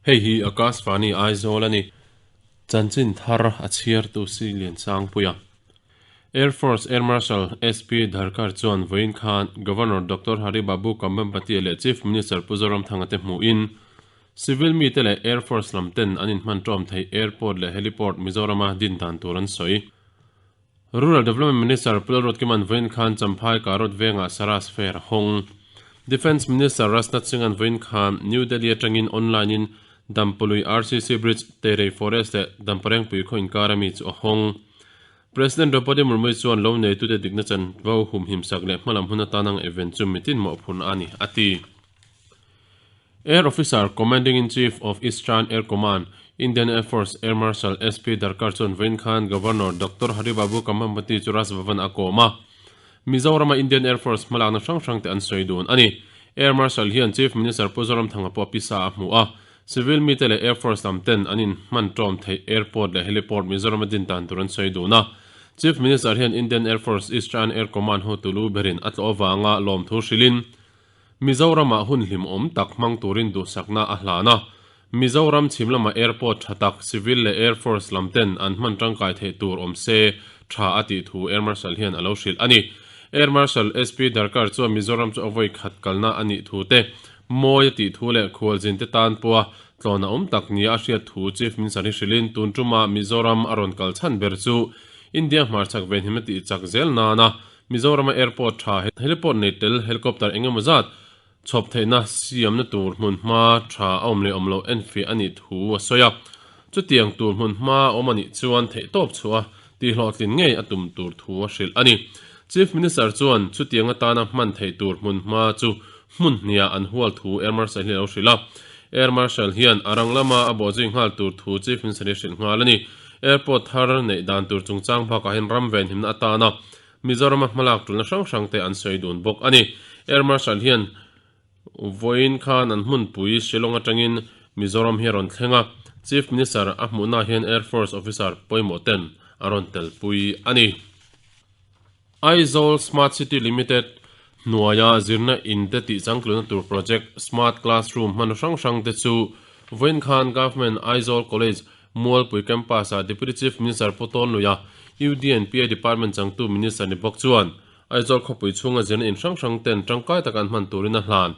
Hei hi Akashvani Aizawl a ni. Chanchin thar a chhiartu si Liansangpuia. Air Force Air Marshal SP Dharkar chuan vawiin khan Governor Doctor Hari Babu Kambhampati leh Chief Minister Pu Zoramthanga te hmuhin Civil mite leh Air Force lam ten an inhman tawm theih Airport leh Heliport Mizorama din dan tur an sawi. Rural Development Minister Pu Lalruatkima'n vawiin khan Champhai Karot vengah Saras Fair a hawng. Defence Minister Rajnath Singh-a'n vawiin khan New Delhi atangin online-in Dampului RCC Bridge, Teirei Forest leh Damparengpui khaw inkar ami chu a hawng. President Draupadi Murmu chuan lo neitute dikna chanvo humhim sak leh hmalam hun atan ang event chu mitin mawhphurhna a ni, a ti. Air Officer Commanding-in-Chief of Eastern Air Command, Indian Air Force Air Marshal SP Dharkar chuan vawiin khan Governor Doctor Hari Babu Kambhampati chu Raj Bhavan a kawm a. Mizorama Indian Air Force hmalakna hrang hrangte an sawi dun a ni. Air Marshal hian Chief Minister Pu Zoramthanga pawh pisa a hmu a. Civil mite leh Air Force lam ten an inhman tawm theih Airport leh Heliport Mizorama din dan tur an sawi dun a. Chief Minister hian Indian Air Force Eastern Air Command hotu lu berin a tlawh avanga lawmthu hrilhin, Mizoramah hun hlimawm tak hmang turin duhsakna a hlan a, Mizoram chhim lama airport tha tak civil leh air force lam ten an hman tangkai theih tur awm se tha a tih thu Air Marshal hian a lo hrilh a ni. Air Marshal SP Dharkar chuan Mizoram chu a vawi khat kalna a nih thu te, mawi a tih thu leh khualzin te tan pawha tlawn a awm tak nia a hriat thu Chief Minister hi hrilhin tun tuma Mizoram a rawn kal chhan ber chu India hmarchhak venhim a tih chak zel nana Mizorama airport tha heliport nei tel helicopter eng emaw zat chhawp theihna siamna tur hmun hma tha a awm leh awm loh enfiah a nih thu a sawi a. Chutiang tur hmun hma a awm a nih chuan theihtawp chhuah a tihhlawhtlin ngei a tum tur thu a hrilh a ni. Chief Minister chuan chutiang atana hman theih tur hmun hma chu hmun hniah an hual thu Air Marshal hi a lo hrilh a. Air Marshal hian a rang lama a bawhzui nghal tur thu Chief Minister hi a hrilh nghal a ni. Airport thar neih dan tur chungchang bakah hian ram venhimna atana Mizorama hmalak tulna hrang hrang te an sawi dun bawk a ni. Air Marshal hian vawiin khan an hmunpui Shillong atangin Mizoram hi a rawn thleng a, Chief Minister a hmuhna hian Air Force officer pawimawh ten a rawn telpui a ni. Aizawl Smart City Limited hnuaia zirna in te tih changtluna tur project Smart Classroom hman hrang hrang te chu vawiin khan Government Aizawl College Mualpui Campus-ah Deputy Chief Minister Pu Tawnluia, UDNPA Department changtu Minister ni bawk chuan Aizawl khawpui chhunga zirna in hrang hrang ten tangkai taka an hman turin a hlan.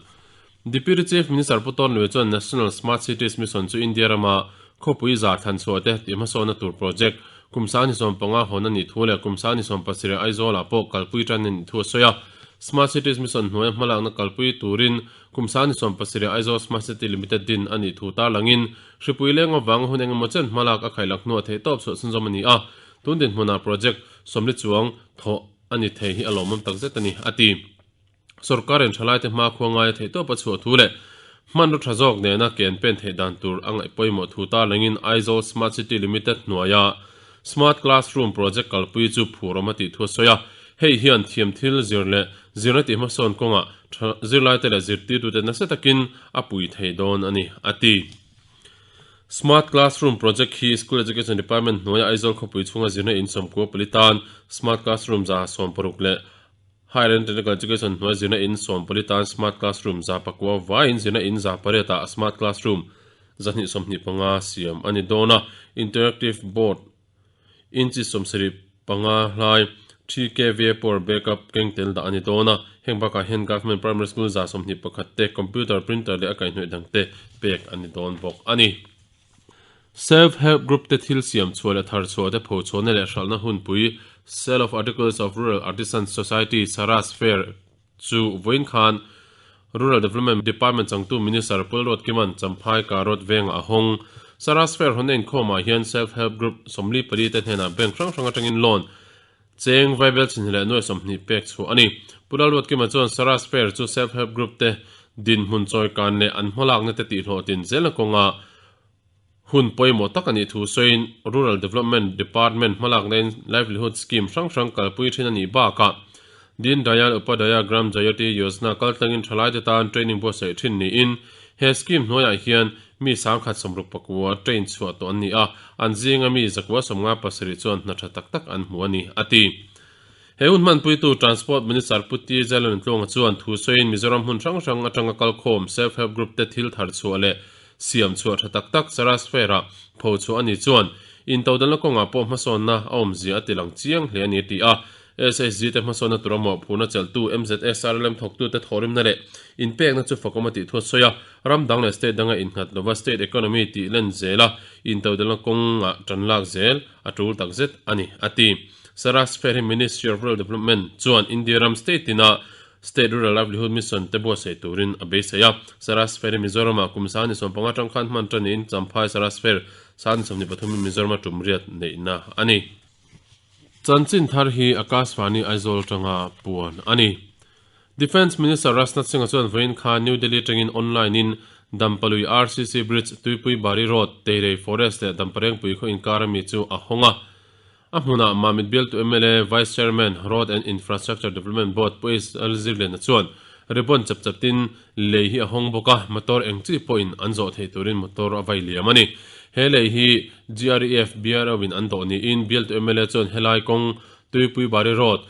Deputy Chief Minister Pu Tawnluia chuan National Smart Cities Mission chu India rama khawpui za thlan chhuah te tih hmasawnna tur project kum 25 hawn a nih thu leh kum 27 Aizawlah pawh kalpui tan a nih thu a sawi a. Smart Cities Mission hnuaia hmalakna kalpui turin Kum 27 Aizawl Smart City Limited din a nih thu tarlangin Hripui leng avanga hun engemaw chen hmalak a khailak hnuah theihtawp chhuah chhunzawm a ni a, tun dinhmunah project sawmli chuang thawh a ni thei hi a lawmawm takzet a ni, a ti. Sorkarin thalaite hmakhua ngaia theihtawp a chhuah thu leh hmanraw tha zawk nena ke an pen theih dan tur a ngaih pawimawh thu tarlangin Aizawl Smart City Limited hnuaia Smart Classroom project kalpui chu phurawm a tih thu a sawi a, hei hian thiam thil zir leh zirna tih hmasawn kawngah Zirlaite leh zirtirtute nasa takin a pui thei dawn a ni, a ti. Smart Classroom Project hi School Education Department hnuaia Aizawl khawpui chhunga zirna in sawmkua pali tan Smart Classroom 160 leh Higher and Technical Education hnuaia zirna in 40 tan Smart Classroom 9 vaiin zirna in 8 ah Smart Classroom 225 siam a ni dawn a, Interactive Board Inchi 75 hlai 3 kVA power backup keng tel dah a ni dawn a, heng bakah hian Government Primary School 21 te computer, printer leh a kaihhnawih dang te pek a ni dawn bawk a ni. Self Help Group te thil siam chhuah leh thar chhuah te pho chhuahna leh hralhna hunpui Sale of Articles of Rural Artisans Society, Saras Fair, chu vawiin khan Rural Development Department changtu Minister Pu Lalruatkima'n Champhai Karot vengah a hawng. Saras Fair hawnna inkhawmah hian Self Help Group 44 te hnenah bank hrang hrang atangin loan cheng vaibel chinhnih leh nuai 20 pek chhuah a ni. Pu Lalruatkima chuan Saras Fair chu Self Help Group te dinhmun chawikan leh an hmalakna te tihhlawhtlin zelna kawnga Hun pawimawh tak a nih thu sawiin Rural Development Department hmalaknain Livelihood Scheme hrang hrang kalpui thin a nih bakah Deen Dayal Upadhyaya Gram Jyoti Yojana kaltlangin thalaite tan training buatsaih thin niin he scheme hnuaiah hian mi 1069 train chhuah tawh an ni a, an zinga mi 157 chuan hna tha tak tak an hmu a ni, a ti. He hun hmanpuitu Transport Minister Pu T. Jalon Tluanga chuan thu sawiin Mizoram hmun hrang hrang atanga kalkhawm Self Help Group te thil thar chhuah leh. siam chhuah tha tak tak Saras Fair-ah pho chhuah a ni chuan intodelhna kawngah pawh hmasawnna a awmzia a tilang chiang hle a ni a ti a. SHG te hmasawnna tura mawhphurhna chelhtu MZSRLM thawktute thawhrimna leh inpekna chu fakawm a tih thu a sawi a, ram dang leh state danga innghat lova state economy tih len zela intodelhna kawngah tan lak zel a tul takzet a ni, a ti. Saras Fair hi Ministry of Rural Development chuan India ram state tina State Rural Livelihood Mission te buatsaih turin a beisei a. Saras Fair hi Mizoramah kum 25 atang khan hman tan niin Champhai Saras Fair 23 in Mizorama tum riat neihna a ni. Chanchin thar hi Akashvani Aizawl atanga puan a ni. Defence Minister Rajnath Singh-a chuan vawiin khan New Delhi atangin online in Dampalui RCC Bridge, Tuipui Bari Road, Teirei Forest leh Damparengpui khaw inkar ami chu a hawng a. A hmunah Mamit bialtu mla Vice Chairman, Road and Infrastructure Development Board Pu H Zirliana chuan ribbon chap chaptin lei hi a hawng bawk a, motor eng chi pawhin an zawh theih turin motor a vai liam a ni. He lei hi GREF BRO in an dawh niin bialtu mla chuan helai kawng Tuipui Bari Road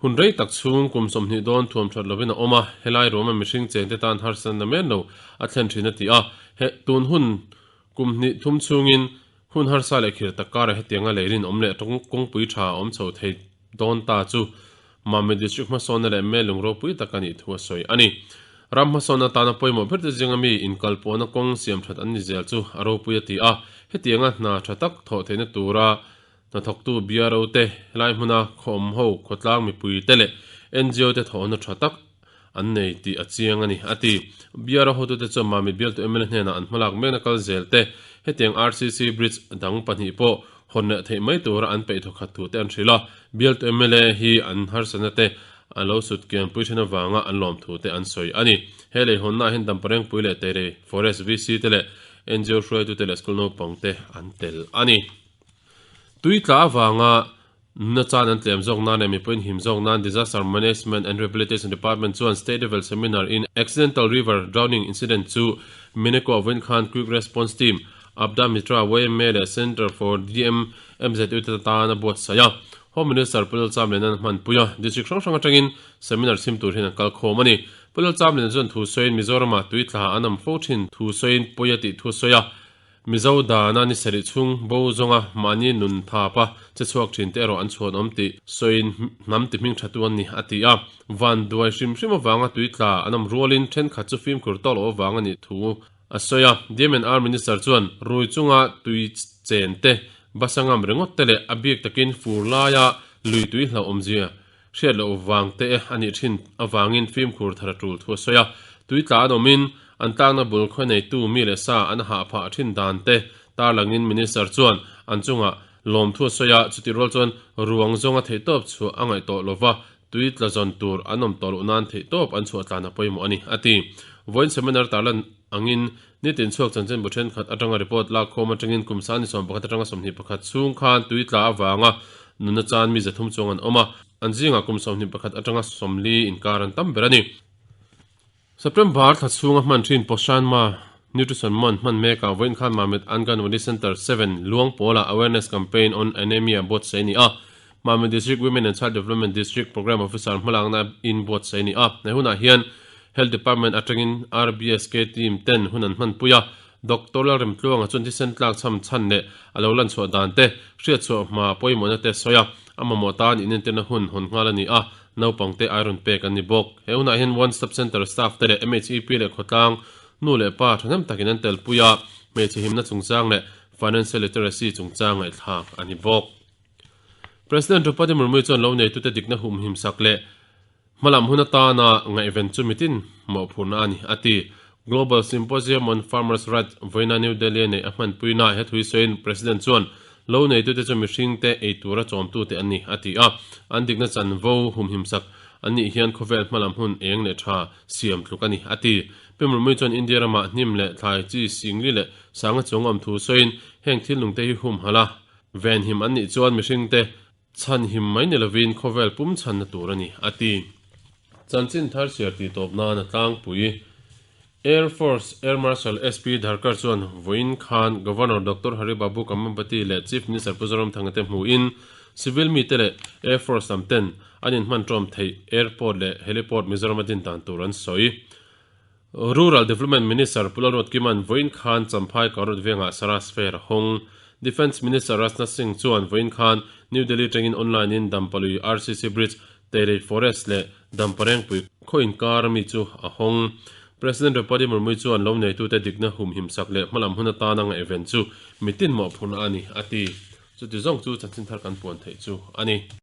hun rei tak chhung kum 20 dawn thuam that lovin a awm a, helai ruama mihring chengte tan harsatna men lo a thlen thin a ti a, he tun hun kum hnih thum chhungin Hun harsa leh khir tak karah hetianga lei rinawm leh kawngpui tha a awm chho thei dawn ta chu Mamit District hmasawnna leh mel lung ropui tak a nih thu a sawi a ni. Ram hmasawnna tana pawimawh ber te zinga mi inkalpawhna kawng siam that an ni zel chu a ropui a ti a, hetianga hna tha tak thawh theihna tura hnathawktu BRO te, helai hmuna khawm ho khawtlang mipui te leh NGO te thawhna tha tak an nei tih a chiang a ni, a ti. BRO hotute chuan Mamit bialtu mla hnenah an hmalak mekna kal zel te, hetiang RCC bridge dang pahnih pawh hawn leh theih mai tura an peih thawkhat thu te an hrilh a, bialtu mla hi an harsatna te a lo sut kian pui then avanga an lawm thu te an sawi a ni. He lei hawnnaah hian Damparengpui leh Teirei Forest VC te leh NGO hruaitute leh school naupang te an tel a ni. Tui tla avanga Nuna chan an tlem zawk nan leh mipuiin him zawk nan Disaster Management and Rehabilitation Department chuan State Level Seminar in Accidental River Drowning Incident chu Mineko a vawiin khan Quick Response Team, Aapda Mitra, YMA leh Centre for DMMZU te tan a buatsaih a. Home Minister Pu Lalchamlian an hmanpui a, District hrang hrang atangin Seminar chhim tur hian an kal khawm a ni. Pu Lalchamlian chuan thu sawiin Mizoramah tui tla an awm fo thin thu sawiin pawi a tih thu a sawi a. Mizo dana ni sarih chhung bo zawnga mahni nun thapa che chhuak thin te erawh an chhuan awm tih sawiin hnam ti hming thatu an ni, a ti a. Van duai hrim hrim avanga tui tla an awm rualin thenkhat chu fimkhur tawk loh avang a nih thu a sawi a. DMNR Minister chuan rui chunga tui chen te, basa ngam ringawt te leh a bik takin fur laia lui tui hlauh awmzia Hriat loh vang te a nih thin avangin fimkhur thar a tul thu a sawi a, tui tla an awmin an tlakna bul khawi neitu mi leh sa an hah phah thin dan te tarlangin Minister chuan an chungah lawmthu a sawi a, chutih rual chuan ruang zawnga theihtawp chhuah a ngaih tawh lova tui tla zawn tur an awm tawh loh nan theihtawp an chhuah tlan a pawimawh a ni, a ti. Vawiin seminar tarlan angin nitin chhuak chanchinbu thenkhat atanga report lakkhawm atangin kum 21 atanga 21 chhung khan tui tla avanga nunna chan mi 300 chuang an awm a, an zingah kum 21 atanga 40 inkar an tam ber a ni. September thla chhunga hman thin Poshan Ma Nutrition Month hman mekah vawiin khan Mamit Anganwadi Centre 7 Luang pawlah Awareness Campaign on Anaemia buatsaih a ni a, Mamit District Women and Child Development District Programme Officer hmalakna in buatsaih a ni a. He hunah hian Health Department atangin RBSK team ten hun an hmanpui a. Doctor Lalremtluanga chuan thisen tlak chham chhan leh a lo lanchhuah dan te, hriatchhuah hma pawimawhna te sawi a, a mamawh tan inentirna hun hawn nghal a ni a, naupangte iron pek an ni bawk. He hunah hian One Stop Centre staff te leh MHEP leh khawtlang nu leh pa thahnem takin an telpui a, hmeichhe himna chungchang leh Financial Literacy chungchang ngaihthlak a ni bawk. President Draupadi Murmu chuan lo neitute dikna humhim sak leh hmalam hun atana ngaihven chu mitin mawhphurhna a ni, a ti. Global Symposium on Farmers Rights vawiina New Delhi-a neih a hmanpuina he thui sawiin President chuan lo neitute chu mihringte ei tura chawmtute an ni, a ti a. An dikna chanvo humhim sak an nih hian khawvel hmalam hun eng leh tha siam tluk a ni, a ti. Pi Murmu chuan India ramah hnim leh thlai chi singli leh sanga chuang awm thu sawiin heng thil nungte hi humhalh a, Venhim an nih chuan mihringte chhanhim mai ni lovin khawvel pum chhanna tur a ni, a ti. Chanchin thar chhiar tih tawp nan a tlangpui. Air Force Air Marshal SP Dharkar chuan vawiin khan Governor Doctor Hari Babu Kambhampati leh Chief Minister Pu Zoramthanga te hmuhin civil mite leh Air Force lam ten an inhman tawm theih airport leh heliport Mizoram a din dan tur an sawi. Rural Development Minister Pu Lalruatkima'n vawiin khan Champhai Karut vengah Saras Fair a hawng. Defence Minister Rajnath Singh chuan vawiin khan New Delhi atangin online in Dampalui RCC Bridge, Teirei Forest leh Damparengpui khaw inkar ami chu a hawng. President Draupadi Murmu chuan lo neitute dikna humhim sak leh hmalam hun atana ngaihven chu mitin mawhphurhna a ni, a ti. Chuti zawng chu chanchin thar kan puan theih chu a ni.